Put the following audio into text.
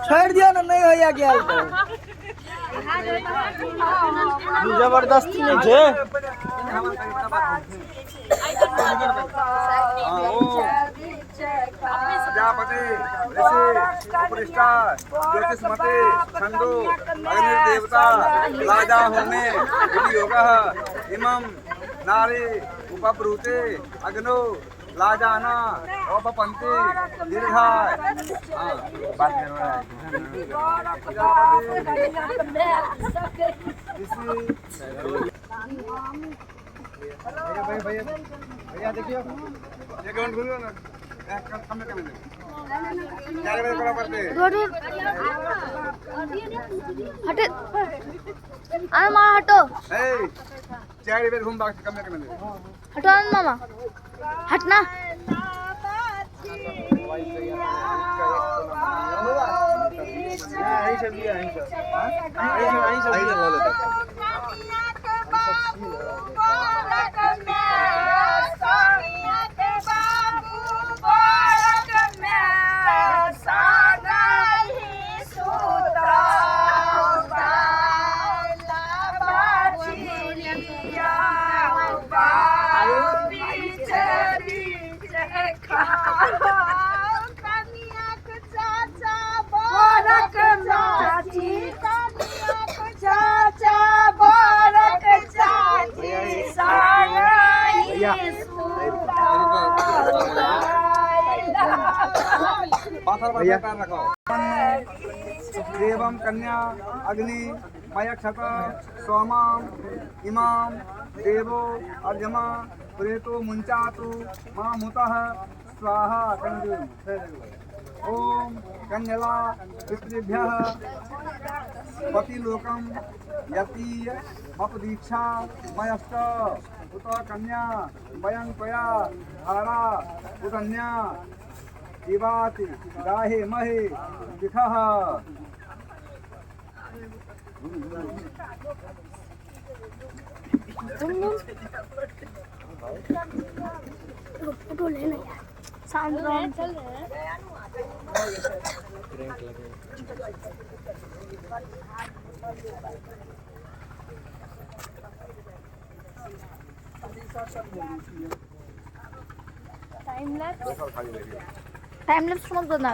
छोड़ दिया ना, नहीं होया गेल जबरदस्ती नहीं छे। प्रजापति ऋषि उपरिष्टा ज्योतिष्मति छंदो अग्निर्देवता राजा होमे योगः इमं नारी उपब्रूते अग्नो लाजाना उपपंक्ति दीर्घाय। हाँ, बात कर रहा है। भैया भैया भैया देखियो एक मिनट घूमियो ना, कम कम चार बजे करा पड़ते। हटे अरे मामा हटो। ए 4 बेर घूम बाकी कम कम हटो मामा हटना। भैया देवम कन्या अग्नि मयक्षत सोमाम इमाम देवो अर्यमा प्रेतो मुंचातु मामुतः स्वाहा। ओम कन्यला पितृभ्यः पतिलोकम यतीय मपदीक्षा मयस्त उत कन्या वयं त्वया धारा उदन्या जीवाति दाहे महे दिखः। फोटो लेना यार साउंड चल रहा है। टाइम लैप्स सुनो तो ना।